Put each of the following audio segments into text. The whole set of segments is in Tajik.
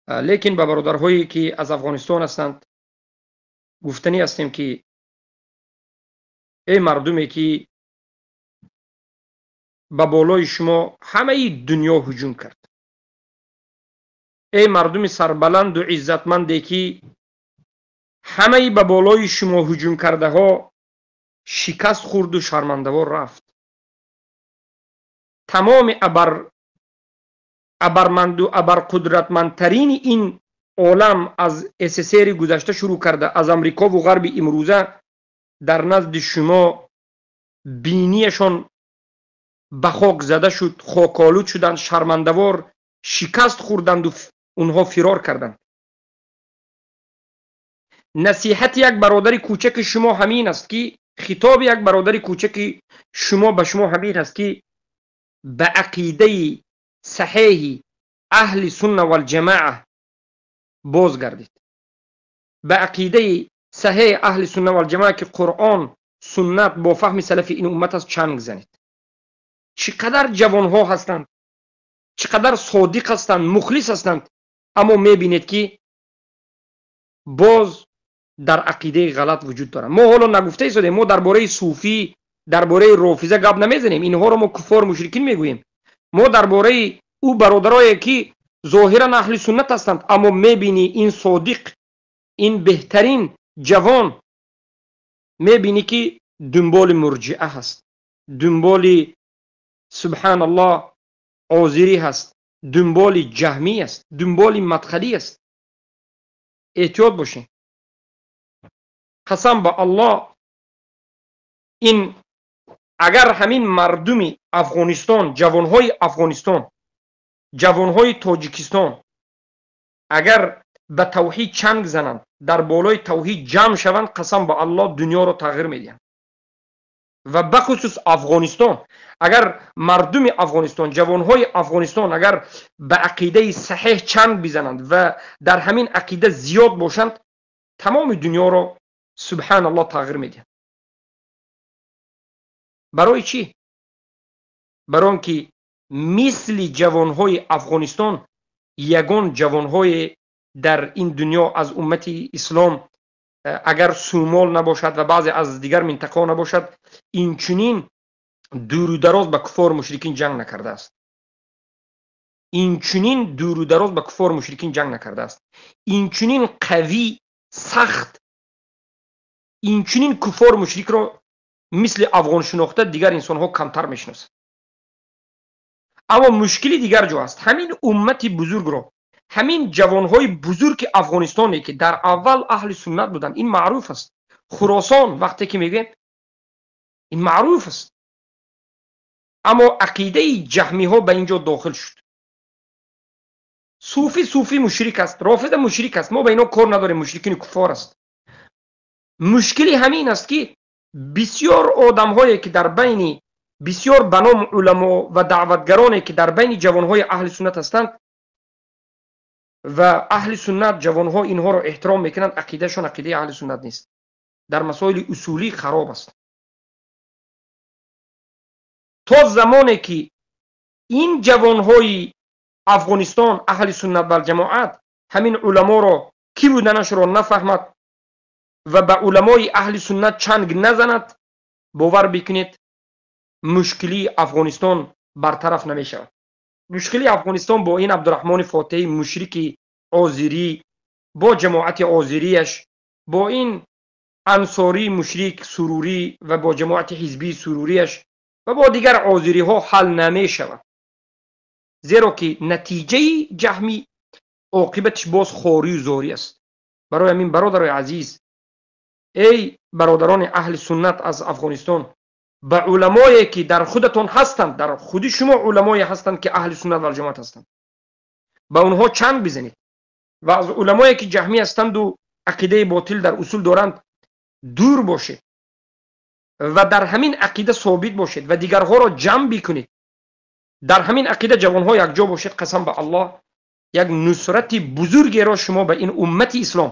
Лекин ба бародарҳое ки аз Афғонистон ҳастанд гуфтанӣ ҳастем ки эй мардуме ки ба болои шумо ҳамаи дунё ҳуҷум кард, эй мардуми сарбаланду иззатманде ки ҳамаи ба болои шумо ҳуҷум кардаҳо шикаст хӯрду шармандавор рафт. Тамоми абарманду абарқудратмандтарини ин олам аз СССРи гузашта шурӯъ карда, аз Амрикову Ғарби имрӯза дар назди шумо бинияшон ба хок зада шуд, хоколуд шуданд, шармандавор шикаст хӯрданду онҳо фирор карданд. Насиҳати як бародари кӯчаки шумо ҳамин аст ки, хитоби як бародари кӯчаки шумо ба шумо ҳамин аст ки ба ақидаи саҳеҳи аҳли сунна валҷамоа бозгардед, ба ақидаи саҳеҳи аҳли сунна валҷамоа ки Қуръон, суннат бо фаҳми салафи ин уммат аст чанг занед. Чӣ қадар ҷавонҳо ҳастанд, чӣ қадар содиқ ҳастанд, мухлис ҳастанд, аммо мебинед ки боз дар ақидаи ғалат вуҷуд доранд. Мо ҳоло нагуфта истодем, мо дар бораи суфӣ, дар бораи рофиза гап намезанем, инҳоро мо куффор мушрикин мегӯем. Мо дар бораи ӯ бародарое ки зоҳиран аҳли суннат ҳастанд, аммо мебинӣ ин содиқ, ин беҳтарин ҷавон, мебинӣ ки дунболи мурҷиа ҳаст, дунболи субҳаналлоҳ озирӣ ҳаст, дунболи ҷаҳмӣ аст, дунболи мадхалӣ аст. Эҳтиёт бошед. Қасам ба Аллоҳ, ин агар ҳамин мардуми Афғонистон, ҷавонҳои Афғонистон, ҷавонҳои Тоҷикистон агар ба тавҳид чанг зананд, дар болои тавҳид ҷамъ шаванд, қасам ба Аллоҳ дунёро тағйир медиҳанд. Ва бахусус Афғонистон, агар мардуми Афғонистон, ҷавонҳои Афғонистон агар ба ақидаи саҳеҳ чанг бизананд ва дар ҳамин ақида зиёд бошанд, тамоми дунёро субҳаналлоҳ тағйир медиҳанд. Барои чӣ? Барои он ки мисли ҷавонҳои Афғонистон ягон ҷавонҳое дар ин дунё аз уммати ислом агар Сумол набошад ва баъзе аз дигар минтақаҳо набошад, инчунин дуру дароз ба куффору мушрикин ҷанг накардааст. Инчунин дуру дароз ба куффору мушрикин ҷанг накардааст. Инчунин қавӣ, сахт, инчунин куффору мушрикро мисли афғоншинохта дигар инсонҳо камтар мешиносанд. Аммо мушкили дигар ҷо аст. Ҳамин уммати бузургро, ҳамин ҷавонҳои бузурги Афғонистоне ки дар аввал аҳли суннат буданд, ин маъруф аст. Хуросон вақте ки мегӯем, ин маъруф аст. Аммо ақидаи ҷаҳмиҳо ба ин ҷо дохил шуд. Суфӣ суфӣ мушрик аст, рофиза мушрик аст, мо ба ино кор надорем, мушрикини куффор аст. Мушкили ҳамин аст ки бисёр одамҳое ки дар байни бисёр ба ном уламо ва даъватгароне ки дар байни ҷавонҳои аҳли суннат ҳастанд ва аҳли суннат ҷавонҳо инҳоро эҳтиром мекунанд, ақидашон ақидаи аҳли суннат нест, дар масоили усулӣ хароб аст. То замоне ки ин ҷавонҳои Афғонистон аҳли суннат валҷамоат ҳамин уламоро кӣ буданашро нафаҳмад ва ба уламои аҳли суннат чанг назанад, бовар бикунед, мушкилии Афғонистон бартараф намешавад. Мушкилии Афғонистон бо ин Абдураҳмони Фотеҳи мушрики озирӣ, бо ҷамоати озирияш, бо ин ансории мушрик сурурӣ ва бо ҷамоати ҳизбии суруриаш ва бо дигар озириҳо ҳал намешавад. Зеро ки натиҷаи ҷаҳмӣ оқибатиш боз хорию зорӣ аст. Барои ҳамин бародарои азиз, эй бародарони аҳли суннат аз Афғонистон, ба уламое ки дар худатон ҳастанд, дар худи шумо уламое ҳастанд ки аҳли суннат валҷамоат ҳастанд, ба онҳо чанг бизанед ва аз уламое ки ҷаҳмӣ ҳастанду ақидаи ботил дар усул доранд дур бошед ва дар ҳамин ақида собит бошед ва дигарҳоро ҷамъ бикунед. Дар ҳамин ақида ҷавонҳо якҷо бошед, қасам ба Аллоҳ, як нусрати бузургеро шумо ба ин уммати ислом,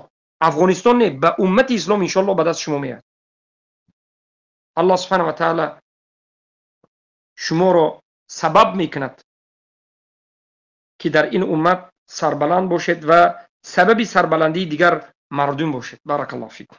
Афғонистон не, ба уммати ислом иншоаллоҳ ба даст шумо меояд. Аллоҳ субҳана ва таала шуморо сабаб мекунад ки дар ин уммат Сарбаланд бошед ва сабаби сарбаландии дигар мардум бошед. Баракаллоҳу фикум.